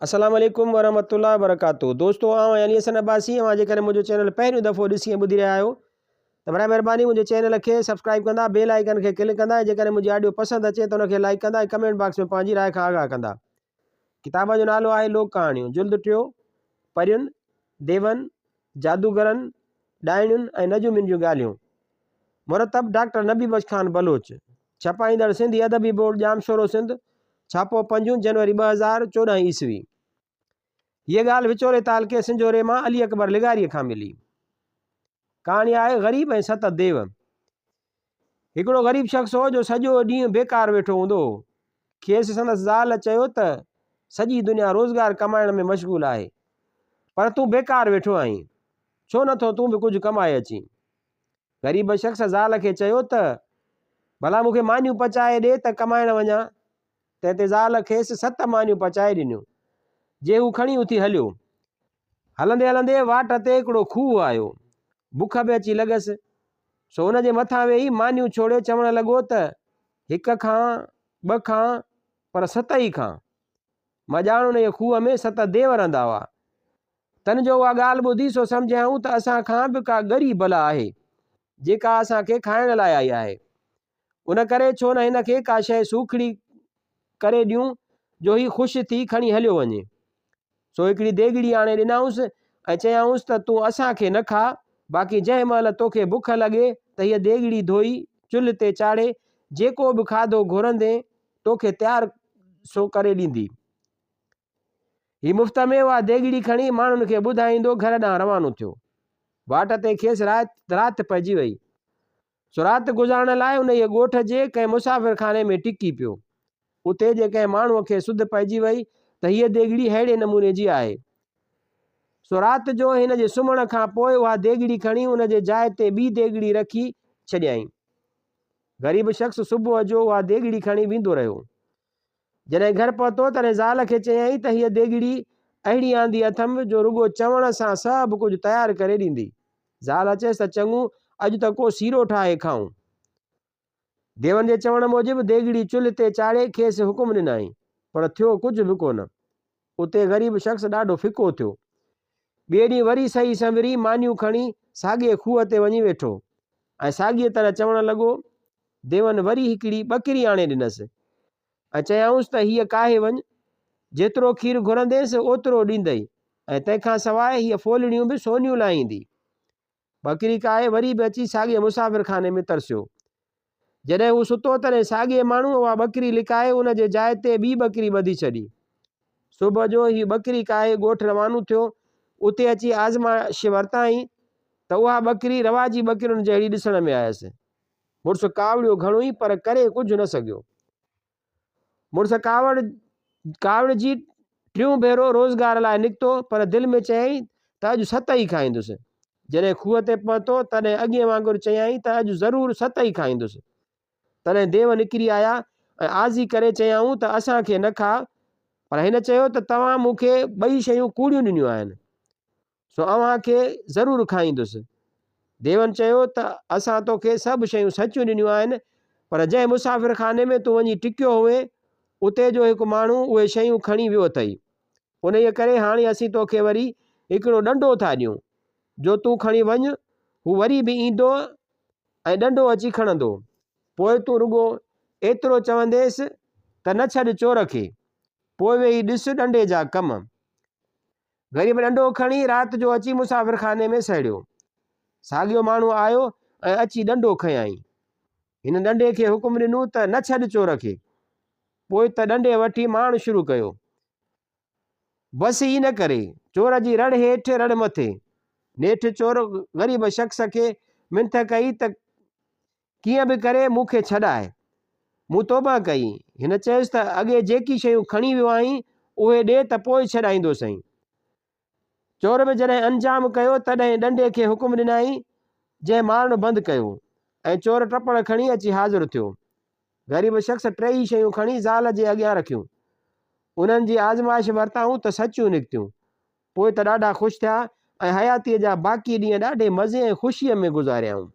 السلام عليڪم ورحمة الله وبرڪاته دوستو آئون آهيان علي حسن عباسي اوهان جيڪڏهن منهنجو چينل پهريون دفعو ڏسي ۽ ٻڌي رهيا آهيو ته برائي مهرباني منهنجي چينل کي سبسڪرائب ڪندا بيل آئيڪن کي ڪلڪ ڪندا ۽ جيڪڏهن منهنجي آڊيو پسند اچي ته ان کي لائيڪ ڪندا ۽ ڪمينٽ باڪس ۾ پنهنجي راء کان آگاهه ڪندا ڪتاب جو نالو آهي لوڪ ڪهاڻيون جلد ٽيو پرين ديون جادوگرن ڏائڻين ۽ نجومين جون ڳالهيون مرتب ڊاڪٽر نبي بخش خان بلوچ ڇپائيندڙ سنڌي ادبي بورڊ ڄامشورو سنڌ، ڇاپو پنجون جنوري 2014 عيسوي. هيء ڳالهه وچولي تعلقي سنجهوري مان علي اڪبر لغاريء کان ملي. ڪهاڻي آهي غريب ۽ ست ديو. هڪڙو غريب شخص هو جو سڄو ڏينهن بيڪار ويٺو هوندو هو. کيس سندس زال چيو ته سڄي دنيا روزگار ڪمائڻ ۾ مشغول آهي، پر تون بيڪار ويٺو آهين، ڇو نٿو تون به ڪجهه ڪمائي اچين؟ غريب شخص زال کي چيو ته، ڀلا مون کي مانيون پچائي ڏي ته ڪمائڻ وڃان. تنهن تي زال کيس ست مانيون پچائي ڏنيون، جي هو کڻي اٿي هليو. هلندي هلندي واٽ تي هڪڙو کوهه آيو. بک به اچي لڳس، سو ان جي مٿان ويهي مانيون ڇوڙي چوڻ لڳو ته، هڪ کان، ٻه کان، پر ست ئي کان. مان ڄاڻ انهيء کوهه ۾ ست ديو رهندا هئا. تن جو اها ڳالهه ٻڌي سو سمجهيائون ته اسان کان به ڪا ڳري بلا آهي، جيڪا اسان کي کائڻ لاء آئي آهي. ان ڪري ڇو نه هن کي ڪا شيء سوکڙي ڪري ڏيون جو هي خوش ٿي کڻي هليو وڃي. سو هڪڙي ديڳڙي آڻي ڏنائونس ۽ چيائونس ته تون اسان کي نه کاء، باقي جنهن مهل توکي بک لڳي ته هيء ديڳڙي ڌوئي چلهه تي چاڙهي جيڪو به کاڌو گهرندين توکي تيار سو ڪري ڏيندي. هي مفت ۾ اها ديڳڙي کڻي ماڻهن کي ٻڌائيندو گهر ڏانهن روانو ٿيو. واٽ تي کيس رات پئجي وئي. سو رات گذارڻ لاء انهيء ڳوٺ جي ڪنهن مسافر خاني ۾ ٽڪي پيو. اتي جي ڪنهن ماڻهوء کي سڌ پئجي وئي ته هيء ديڳڙي ههڙي نموني جي آهي. سو رات جو هن جي سمهڻ کان پوء اها ديڳڙي کڻي ان جي جاء تي ٻي ديڳڙي رکي ڇڏيائين. غريب شخص صبح جو اها ديڳڙي کڻي ويندو رهيو. جڏهن گهر پهتو تڏهن زال کي چيائين ته هيء ديڳڙي اهڙي آندي اٿم جو رڳو چوڻ سان سڀ ڪجهه تيار ڪري ڏيندي. زال چيس ته چڱو اڄ ته ڪو سيرو ٺاهي کائون. ديون جي چوڻ موجب ديڳڙي چلهه تي چاڙهي کيس حڪم ڏنائين پر ٿيو ڪجهه به ڪونه. اتي غريب شخص ڏاڍو ڦڪو ٿيو. ٻئي ڏينهن وري سهي سنوري مانيون کڻي ساڳئي کوهه تي وڃي ويٺو ۽ ساڳيء طرح چوڻ لڳو. ديون وري هڪڙي ٻڪري آڻي ڏنس ۽ چيائونس ته هيء ڪاهي وڃ، جيترو کير گهرندينس اوترو ڏيندئي ۽ تنهن کان سواء هيء ڦولڙيون به سونيون لاهيندي. ٻڪري ڪاهي وري به اچي ساڳئي مسافر خاني ۾ ترسيو. جڏهن هو ستو تڏهن ساڳئي ماڻهوء اها ٻڪري لڪائي ان جي جاء تي ٻي ٻڪري ٻڌي ڇڏي. صبح جو هيء ٻڪري ڪاهي ڳوٺ روانو ٿيو. اتي اچي آزمائش ورتائين ته اها ٻڪري رواجي ٻڪرين جهڙي ڏسڻ ۾ آيس. مڙس ڪاوڙيو گهڻو ئي پر ڪري ڪجهه نه سگهيو. مڙس ڪاوڙ ڪاوڙجي ٽيون ڀيرو روزگار لاء نڪتو پر دل ۾ چيائين ته اڄ ست ئي کائيندس. جڏهن کوهه تي پهتو تڏهن اڳئين وانگر چيائين ته اڄ ضرور ست ئي کائيندس. تڏهن ديو نڪري آيا ۽ آزي ڪري چيائون ته اسان کي نه کاء پر هن چيو ته توهان مون کي ٻئي شيون ڪوڙيون ڏنيون آهن. سو اوهان کي ضرور کائيندس. ديون چيو ته اسان توکي سڀ شيون سچيون ڏنيون آهن، پر جنهن مسافر خاني ۾ تون وڃي ٽڪيو هئين، اتي جو هڪ ماڻهو اهي شيون کڻي ويو اٿئي. انهيء ڪري هاڻي اسين توکي وري هڪڙو ڏنڊو ٿا ڏيون، جو تون کڻي وڃ، هو وري به ايندو ۽ ڏنڊو اچي کڻندو. پوء تون رڳو ايترو چونديس ته نه ڇڏ چور کي. پوء ويهي ڏس ڏنڊي جا ڪم. غريب ڏنڊو کڻي رات جو اچي مسافر خاني ۾ سهڙيو. ساڳيو ماڻهو آيو ۽ اچي ڏنڊو کنيائين. هن ڏنڊي کي حڪم ڏنو ته نه ڇڏ چور کي. پوء ته ڏنڊي وٺي ماڻ شروع ڪيو. بس ئي نه ڪري، چور جي رڙ هيٺ رڙ مٿي. نيٺ چور غريب شخص کي منٿ ڪئي ته ڪيئن به ڪري مون کي ڇڏاء. مون توبهه ڪئي. هن چيس ته اڳي جيڪي شيون کڻي ويو آهين، اهي ڏي ته پوء ڇڏائيندوسئين. چور به جڏهن انجام ڪيو، تڏهن ڏنڊي کي حڪم ڏنائين، جنهن مارڻ بند ڪيو ۽ چور ٽپڙ کڻي اچي حاضر ٿيو. غريب شخص ٽيئي شيون کڻي زال جي اڳيان رکيون. انهن جي آزمائش ورتائون ته سچيون نڪتيون. پوء ته ڏاڍا خوش ٿيا ۽ حياتيء جا باقي ڏينهن ڏاڍي مزي ۽ خوشيء ۾ گذاريائون.